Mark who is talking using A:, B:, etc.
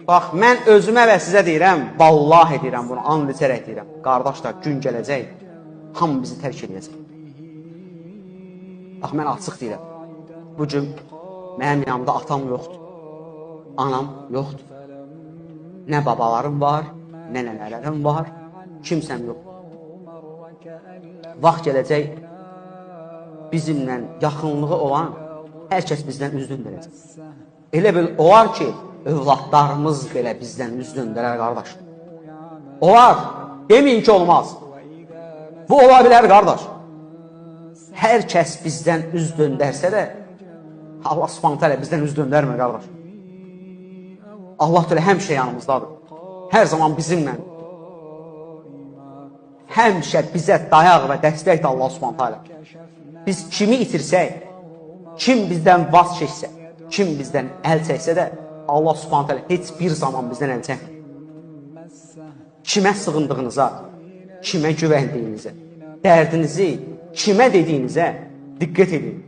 A: Bax, mən özümə və sizə deyirəm, vallahi deyirəm bunu, and içərək deyirəm. Qardaşlar, gün gələcək, hamı bizi tərk edəcək. Bax, mən açıq deyirəm. Bu gün mənim yanımda atam yoxdur, anam yoxdur. Nə babalarım var, nə nənələrim var, kimsəm yoxdur. Vaxt gələcək, bizimlə yaxınlığı olan hər kəs bizdən üz döndərəcək. Elə bil olar ki, övladlarımız belə bizdən üz döndərər, qardaş. Olar, deməyin ki, olmaz. Bu ola bilər, qardaş. Hər kəs bizdən üz döndərsə də, Allah Subhanahu taala bizdən üz döndərmir, qardaş. Allah Teala həmişə yanımızdadır. Hər zaman bizimlə. Həmişə bizə dayaq və dəstəkdir Allah Subhanahu taala. Biz kimi itirsək, kim bizdən vaz keçsə, kim bizdən əl çəksə də, Allah Subhanahu taala heç bir zaman bizdən əl çəkmir. Kimə sığındığınıza, kimə güvəndiyinizə, dərdinizi kimə dediyinizə diqqət edin.